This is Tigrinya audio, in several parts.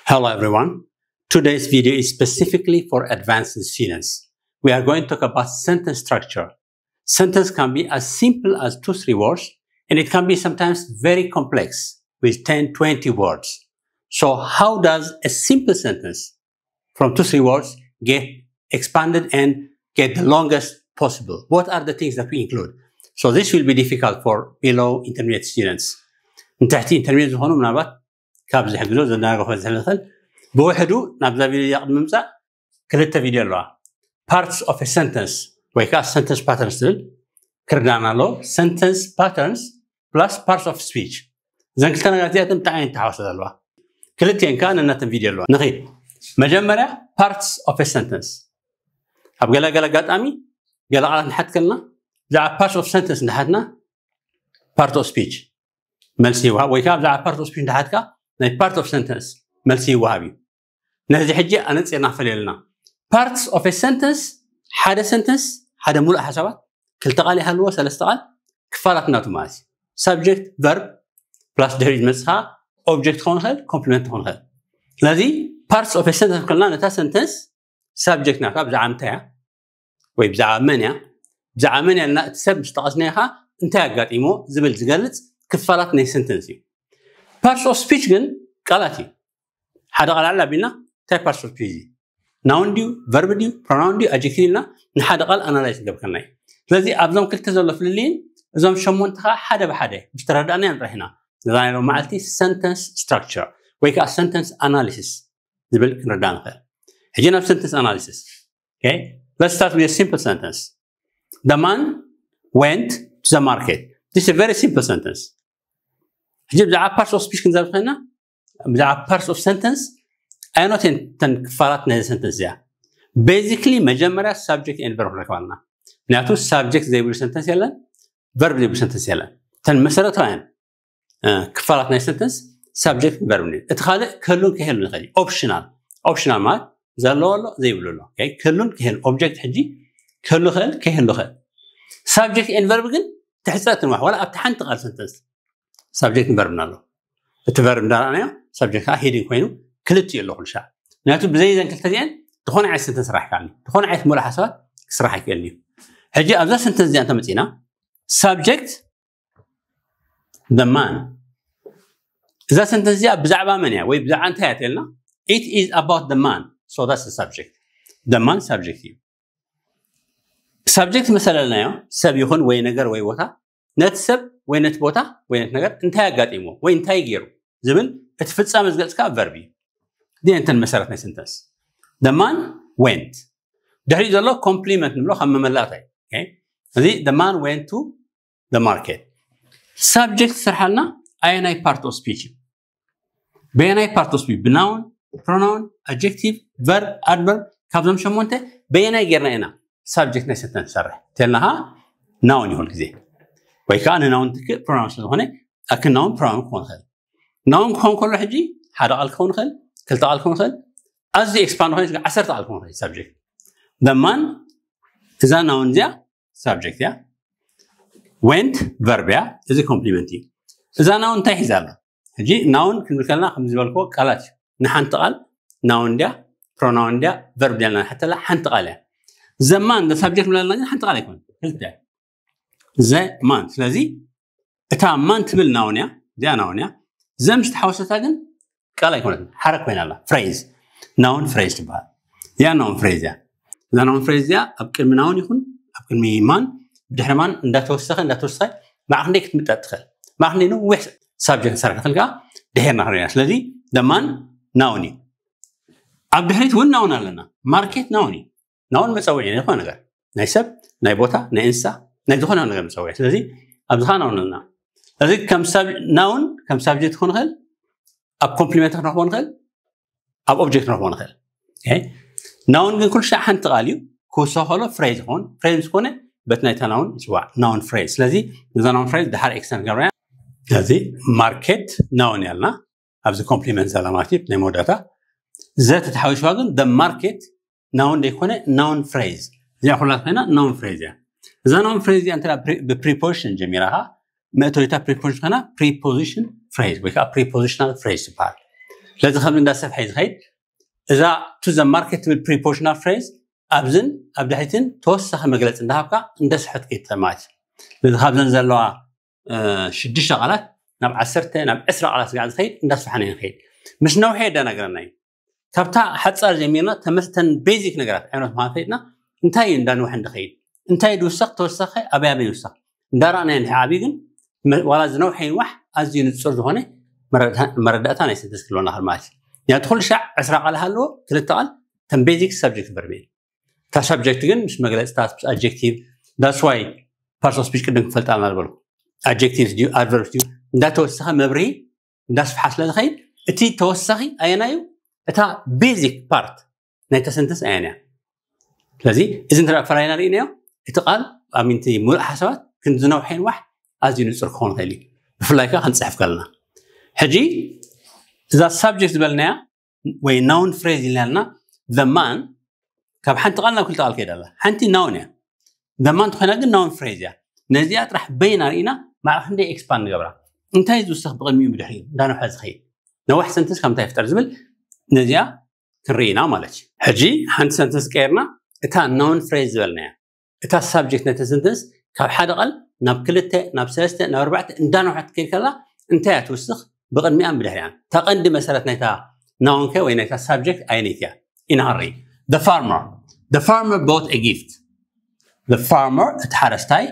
Hello everyone. Today's video is specifically for advanced students. We are going to talk about sentence structure. Sentence can be as simple as two, three words, and it can be sometimes very complex with ten, twenty words. So how does a simple sentence from two, three words get expanded and get the longest possible? What are the things that we include? So this will be difficult for below intermediate students. ንትሕቲ ኢንተርሚዲየት ዝኾኑ ምናልባት ካብ ዝሕግዞ ዘደናግፎ ዝኽእል። ብውሕዱ ናብዛ ቪድዮ እዚኣ ቅድሚ ምምፃእ ክልተ ቪድዮ ኣለዋ። Parts of a sentence ወይ ከዓ sentence patterns ዝብል ክርዳና ኣለዎ። Sentence patterns plus parts of speech፣ እዘን ክልተ ነገራት እዚኣተን ብጣዕሚ እየን ተሓዋሰ ዘለዋ። ክልቲኤን ከዓ ነናተን ቪድዮ ኣለዋ። ንኺድ። መጀመርያ parts of a sentence። ኣብ ገለ ገለ ኣጋጣሚ ገለ ቃላት ንሓት ከለና ብዛዕባ parts of sentence እንዳሓትና part of speech መልሲ ይወሃብ፣ ወይ ከዓ ብዛዕባ part of speech እንዳሓትካ ናይ part of sentence መልሲ ይወሃብ እዩ። ነዚ ሕጂ ኣነፂርና ፈልየልና። Parts of a sentence፣ ሓደ ሰንተንስ፣ ሓደ ሙሉእ ሓሳባት፣ ክልተ ቃል ይሃልዎ፣ ሰለስተ ቃል፣ ክፋላት እናቱ ማለት እዩ። Subject፣ verb plus ድሕሪኡ ዝመፅእ ከዓ object ክኸውን ይኽእል፣ complement ክኸውን ይኽእል። ስለዚ parts of a sentence ከልና ነታ ሰንተንስ subject ናታ ብዛዕባ ምንታይ እያ ወይ ብዛዕባ መን እያ፣ ብዛዕባ መን እያ እና እቲ ሰብ ምስ ጠቐስናዮ ከዓ እንታይ ኣጋጢሞ ዝብል ዝገልፅ ክፋላት ናይ ሰንተንስ እዩ። Parts of speech ግን ቃላት እዩ። ሓደ ቃል ኣላ ኣቢልና እንታይ parts of speech እዩ? Noun ድዩ፣ verb ድዩ፣ pronoun ድዩ፣ adjective ኢልና ንሓደ ቃል ኣናላይዝ ክገብከልና እዩ። ስለዚ ኣብዞም ክልተ ዘሎ ፍልልይን እዞም ሸሞንተ ከዓ ሓደ ብሓደ ምስ ተረዳእናዮም ጥራሕ ኢና ነዛ ናይ ሎም መዓልቲ sentence structure ወይ ከዓ sentence analysis ዝብል ክንርዳእ ንኽእል። ሕጂ ናብ sentence analysis. Okay? Let's start with a simple sentence. The man went to the market. This is a very simple sentence. ሕጂ ብዛዕባ parts of speech ክንዛረብ ኮይና ብዛዕባ parts of sentence ኣየኖት እየን እተን ክፋላት ናይ ሰንተንስ እዚኣ? Basically መጀመርያ subject and verb ንረክባልና። ምክንያቱ subject ዘይብሉ ሰንተንስ የለን፣ verb ዘይብሉ ሰንተንስ የለን። እተን መሰረታውያን ክፋላት ናይ ሰንተንስ subject verb። እቲ ካልእ ክህሉን ከይህሉን ይኽእል እዩ። Optional፣ optional ማለት ዘለዎ ኣሎ ዘይብሉ ኣሎ። ክህሉን ከይህሉ፣ object ሕጂ ክህሉ ይኽእል ከይህሉ ይኽእል። Subject and verb ግን ትሕፀ ትንዋሕ ዋላ ኣብቲ ሓንቲ ቃል ሰንተንስ subject verb ኣሎ። እቲ verb እንዳረኣናዮ subject ከዓ heading ኮይኑ ክልቲኡ ኣሎ ኩሉ ሻዕ። ምክንያቱ ብዘይ ዘን ክልተ እዚአን ዝኾነ ዓይነት ሰንተንስ ስራሕ ይከኣል፣ ዝኾነ ዓይነት ሙሉእ ሓሳባት ክስራሕ ይክእል እዩ። ሕጂ ኣብዛ ሰንተንስ እዚኣ እንተመፂና subject the man፣ እዛ ሰንተንስ እዚኣ ብዛዕባ መን እያ ወይ ብዛዕባ እንታይ እያ ተልና? It is about the man, so that's the subject። The man subject እዩ። Subject መሰለልናዮ ሰብ ይኹን ወይ ነገር ወይ ቦታ፣ ነቲ ሰብ ወይ ነቲ ቦታ ወይ ነቲ ነገር እንታይ ኣጋጢሞ ወይ እንታይ ገይሩ ዝብል እቲ ፍፃመ ዝገልፅ ከዓ verb እዩ። እዚአን እተን መሰረት ናይ ሰንተንስ። The man went። ድሕሪኡ ዘሎ complement ንብሎ ካብ መመላእታ እዩ። እዚ the man went to the market። Subject ስርሓልና ኣየናይ part of speech እዩ? በየናይ part of speech? ብ noun፣ pronoun፣ adjective፣ verb፣ adverb፣ ካብዞም ሸሞንተ በየናይ ጌርና ኢና subject ናይ ሰንተንስ ንሰርሕ? ተልናኻ noun እዩ ኩሉ ግዜ፣ ወይ ከዓ ን noun ትክእ pronoun ስለዝኾነ ኣክ noun pronoun ክኾን ይኽእል። Noun ክኾን ከሎ ሕጂ ሓደ ቃል ክኸውን ይኽእል፣ ክልተ ቃል ክኸውን ይኽእል፣ ኣዝዩ expand ዝኾነ ዓሰርተ ቃል ክኾን ይኽእል subject። The man፣ እዛ noun እዚኣ subject እያ፣ went verb እያ፣ እዚ complement እዩ። እዛ noun እንታይ ሒዛ ኣላ? ሕጂ noun ክንብል ከለና ከም ዝበልክዎ ቃላት እዩ። ንሓንቲ ቃል noun እንድያ፣ pronoun እንድያ፣ verb እንድያ ንሓተላ ሓንቲ ቃል እያ። The man፣ the subject ንብለና ግን ሓንቲ ቃል ኣይኮነን፣ ክልተ እያ። The man። ስለዚ እታ man ትብል noun እያ፣ እዚኣ noun እያ። The ምስ ተሓወሰታ ግን ቃል ኣይኮነትን፣ ሓረግ ኮይና ኣላ፣ phrase። Noun phrase ትበሃል። እዚኣ noun phrase እያ። እዛ noun phrase እዚኣ ኣብ ቅድሚ noun ይኹን ኣብ ቅድሚ man፣ ብድሕሪ man እንዳተወሰኸ እንዳተወሰኸ ማዕ ክንደይ ክትምጠጥ ትኽእል፣ ማዕ ክንደይ ነዊሕ subject ሰራሕተልካ ድሒርና ክንሪና። ስለዚ the man noun እዩ። ኣብ ድሕሪት እውን noun ኣለና። Market noun እዩ። Noun መፀውዒ ናይ ዝኾነ ነገር፣ ናይ ሰብ፣ ናይ ቦታ፣ ናይ እንስሳ፣ ናይ ዝኾነ ነገር መፀውዒ። ስለዚ ኣብዚ ኸዓ noun ኣለና። ስለዚ ከም noun ከም subject ክኾን ይኽእል፣ ኣብ complement ክንረኽቦ ንኽእል፣ ኣብ object ክንረኽቦ ንኽእል። Noun ግን ኩሉ ሻዕ ሓንቲ ቃል እዩ። ክውሰኽ ከሎ phrase ይኸውን። Phrase ምስ ኮነ በቲ ናይታ noun ይፅዋዕ፣ noun phrase። ስለዚ ነዛ noun phrase ድሓር extend ገብረያ። ስለዚ market noun ያልና ኣብዚ complement ዘላ ማለት እዩ ናይ መወዳእታ። The ተተሓዊስዋ ግን the market noun ዘይኮነ noun phrase። እዚኣ ኩላ ኮይና noun phrase እያ። እዛ noun phrase እዚኣ እንተ ብ preposition ጀሚራኻ መእተዊታ preposition ኮይና preposition phrase ወይ ከዓ prepositional phrase ትበሃል። ስለዚ ከምዚ እንዳሰፍሐ እዩ ዝኸይድ። እዛ to the market ትብል prepositional phrase ኣብዝን ኣብ ድሕሪትን ተወሳኺ መግለፂ እንዳሃብካ እንደስሐት ከይድ ማለት እዩ። ስለዚ ካብዘን ዘለዋ ሽዱሽተ ቃላት ናብ ዓሰርተ ናብ ዕስራ ቃላት ስጋዕ ዝኸይድ እንዳስፋሕና ይንኸይድ። ምስ ነውሐ የደናግረና እዩ። ካብታ ሓፃር ጀሚርና ተመስተን ቤዚክ ነገራት ዓይነት ምዃን ፈሊጥና እንታይ እዩ እንዳንውሐ እንድኸይድ እንታይ ድውሰኽ ተወሳኸ ኣበይ ኣበይ ይውሰኽ እንዳረኣና እንድሕ ዓብዩ ግን ዋላ ዝነውሐ ይንዋሕ ኣዝዩ ንፁር ዝኾነ መረዳእታ ናይ ሰንተንስ ክህልወና ክእል ማለት እዩ። ያቲ ኩሉ ሻዕ ዕስራ ቃል ሃለዎ ክልተ ቃል ተን ቤዚክ ሳብጀክት ቨርብ እየን። እታ ሳብጀክት ግን ምስ መግለፅታት ምስ ኣጀክቲቭ that's why parts of speech ቅድም ክፈልጣልና ዝበልኩ adjectives ድዩ adverbs ድዩ እንዳተወሰኸ መብርሂ እንዳስፍሓ ስለ ዝኸይድ እቲ ተወሳኺ ኣየናዩ እታ basic part ናይታ sentence ኣየናያ። ስለዚ እዚ እንተ ፈላይና ርኢናዮ እቲ ቃል ኣሚንቲ ሙሉእ ሓሳባት ክንዝነውሐ ይንዋሕ ኣዝዩ ንፁር ክኸውን ይኽእል እዩ። ብፍላይ ከዓ ክንፅሕፍ ከለና ሕጂ እዛ ሳብጀክት ዝበልናያ ወይ noun phrase ኢልና the man ካብ ሓንቲ ቃል ናብ ክልተ ቃል ከይዳ ኣላ። ሓንቲ noun እያ። The man ትኾይና ግን noun phrase እያ። ነዚኣ ጥራሕ በይና ርኢና ማዕረ ክንደይ expand ንገብራ እንታይ ዝውሰኽ ብቕድሚኡ ብድሕሪኡ እንዳነውሐ ዝኸይድ ነዋሕ sentence ካብ እንታይ ይፍጠር ዝብል ነዚኣ ክንርኢ ኢና ማለት እዩ። ሕጂ ሓንቲ sentence ቀይርና እታ noun phrase ዝበልናያ እታ ሳብጀክት ናይታ sentence ካብ ሓደ ቃል ናብ ክልተ ናብ ሰለስተ ናብ ኣርባዕተ እንዳነውሐት ክትከይድ ከላ እንታይ እያ ትውስኽ ብቕድሚኣን ብድሕሪኣን እታ ቀንዲ መሰረት ናይታ noun ከ ወይ ናይታ ሳብጀክት ኣየነይቲ እያ ኢና ክንርኢ። The farmer the farmer bought a gift the farmer እቲ ሓረስታይ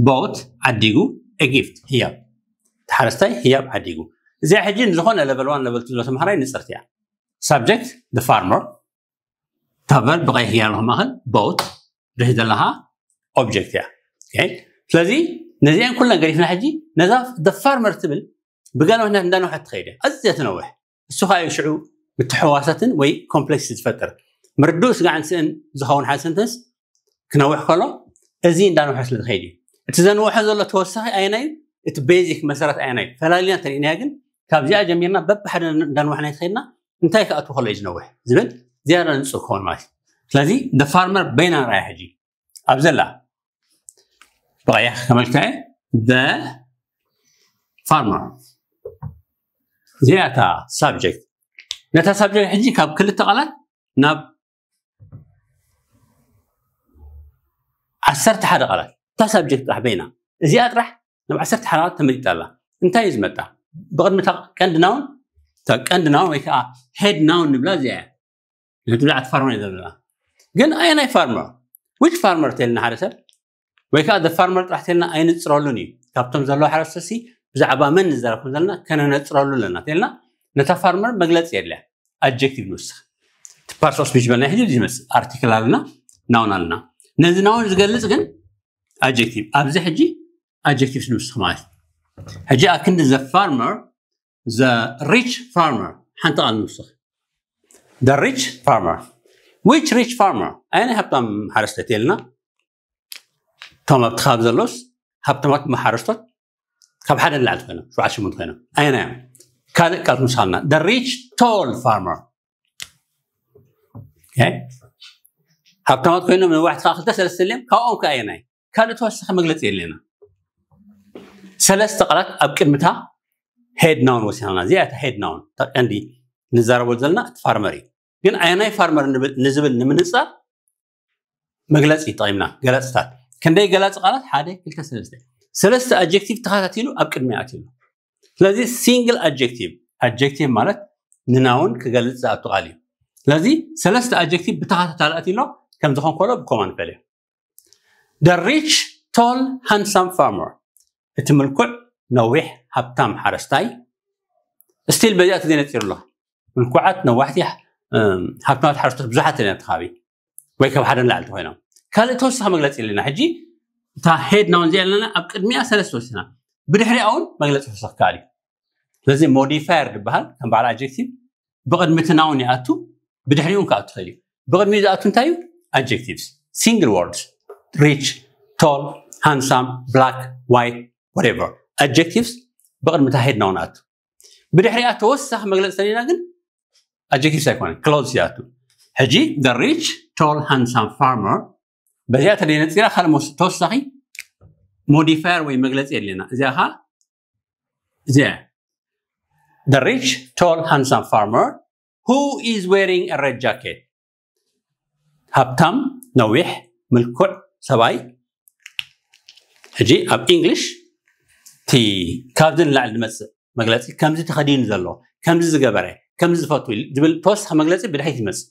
bought ዓዲጉ a gift ህያብ እቲ ሓረስታይ ህያብ ዓዲጉ። እዚኣ ሕጂ ንዝኾነ level one level two ዘሎ ተምሃራይ ንፅርቲ እያ። Subject the farmer እታ verb ብቐይሕ ጌርና ማእኸል bought ድሕሪ ዘለኻ object እያ። ስለዚ ነዚአን ኩለን ገዲፍና ሕጂ ነዛ the farmer ትብል ብገለ ምክንያት እንዳነውሐት ትኸይድ እያ። ኣዝያ ትነውሕ። እሱ ከዓ እዩ ሽዑ ምትሕዋሳትን ወይ ኮምፕሌክስ ዝፈጥር ምርድኡ ስጋዕን ስእን ዝኸውን ሓደ sentence ክነውሕ ከሎ እዚ እንዳነውሐ ስለ ዝኸይድ እዩ። እቲ ዘንውሐ ዘሎ ተወሳኺ ኣየናይ እዩ? እቲ ቤዚክ መሰረት ኣየናይ እዩ? ፈላሊና እንተሪእናዮ ግን ካብዚኣ ጀሚርና በብሓደ እንዳንዋሕና ይትኸድና እንታይ ክኣትው ከሎ እዩ ዝነውሕ ዝብል ዝያዳ ንፁር ክኸውን ማለት እዩ። ስለዚ the farmer በይና ንርኣያ ሕጂ ኣብ ዘላ ብቐያሕ ከመልክዐ the farmer እዚኣ እታ ሳብጀክት ነታ ሳብጀክት ሕጂ ካብ ክልተ ቃላት ናብ ዓሰርተ ሓደ ቃላት እታ ሳብጀክት ጥራሕ በይና እዚኣ ጥራሕ ናብ ዓሰርተ ሓደ ቃላት ተመሊጣ ኣላ። እንታይ እዩ ዝመጣ? ብቕድሚ እታ ቀንዲ noun እታ ቀንዲ noun ወይ ከዓ head noun ንብላ እዚኣ እያ። ነቲ ብዛዕባ farmer እዩ ዘለና። ግን ኣየናይ farmer which farmer ተልና ሓደ ሰብ ወይ ከዓ the farmer ጥራሕ ተልና ኣይንፅረሉን እዩ። ካብቶም ዘለዉ ሓረስቶሲ ብዛዕባ መን ንዛረብ ከም ዘለና ከነነፅረሉ ኣለና ተልና ነታ farmer መግለፂ የድልያ። Adjective ንውስኽ። Parts of speech በልና ሕጂ ዝመስል article ኣለና noun ኣለና። ነዚ noun ዝገልፅ ግን adjective ኣብዚ ሕጂ adjectives ንውስኽ ማለት እዩ። ሕጂ ኣክንዲ the farmer the rich farmer ሓንቲ ቃል ንውስኽ። The rich farmer which rich farmer ኣየናይ ሃብታም ሓረስቶት የልና እቶም ኣብቲ ከባቢ ዘሎስ ሃብታማት ሓረስቶት ካብ ሓደ ንላዕሊ ኮይኖም ሸውዓተ ሽሞንተ ኮይኖም ኣየናዮም ካልእ ቃል ክንውስኻልና the rich tall farmer ሃብታማት ኮይኖም ነዋሕቲ ከዓ ክልተ ሰለስተ ሌም ካብኦም ከዓ ኣየናይ ካልእ ተወሳኺ መግለፂ የለና። ሰለስተ ቃላት ኣብ ቅድሚታ head noun ወሲኽና እዚኣ እታ head noun እታ ቀንዲ ንዛረበሉ ዘለና እቲ farmer እዩ። ግን ኣየናይ farmer ንዝብል ንምንፃር መግለፂ ተጠቂምና ገላፅታት ክንደይ ገላፂ ቃላት ሓደ ክልተ ሰለስተ ሰለስተ adjective ተኸታቲሉ ኣብ ቅድሚያ ኣትዩ። ስለዚ single adjective adjective ማለት ን noun ክገልፅ ዝኣቱ ቃል እዩ። ስለዚ ሰለስተ adjective ብተኸታታሊ ኣትዩ ኣሎ ከም ዝኾን ከሎ ብኮማ ንፈልዮ። The rich tall handsome farmer እቲ ምልኩዕ ነዊሕ ሃብታም ሓረስታይ still በዚኣ ተዘይነፂሩ ኣሎ። ምልኩዓት ነዋሕቲ ሃብታማት ሓረስቶት ብዙሓት እዮም ኣብቲ ከባቢ ወይ ካብ ሓደ ንላዕሊ ተኮይኖም ካልእ ተወሳኺ መግለፂ የለና። ሕጂ እታ head noun እዚኣ ኣለና ኣብ ቅድሚኣ ሰለስተ ወሲና ብድሕሪኣ እውን መግለፂ ክወስኽ ከኣል እዩ። ስለዚ modifier ዝበሃል ከም በዓል adjective ብቕድሚ እቲ noun ይኣቱ ብድሕሪኡ ክኣቱ ይኽእል እዩ። ብቕድሚኡ ዝኣቱ እንታይ እዩ? Adjectives single words rich tall handsome black white whatever adjectives ብቕድሚ እታ head noun ኣቱ ብድሕሪኣ ተወሳኺ መግለፂ ተሊና ግን adjectives ኣይኮነን clauses ይኣቱ። ሕጂ the rich tall handsome farmer በዚኣ ተደይነፂራ ካልእ ተወሳኺ modifier ወይ መግለፂ የድልየና። እዚኣ ከዓ እዚኣ The rich, tall, handsome farmer who is wearing a red jacket. ሃብታም፣ ነዊሕ፣ ምልኩዕ ሰብኣይ። ሕጂ ኣብ English እቲ ካብዚ ንላዕሊ ዝመፅእ መግለፂ፣ ከምዚ ተኸዲኑ ዘሎ፣ ከምዚ ዝገበረ፣ ከምዚ ዝፈቱ ዝብል ተወሳኺ መግለፂ ብድሕሪት ይመፅእ።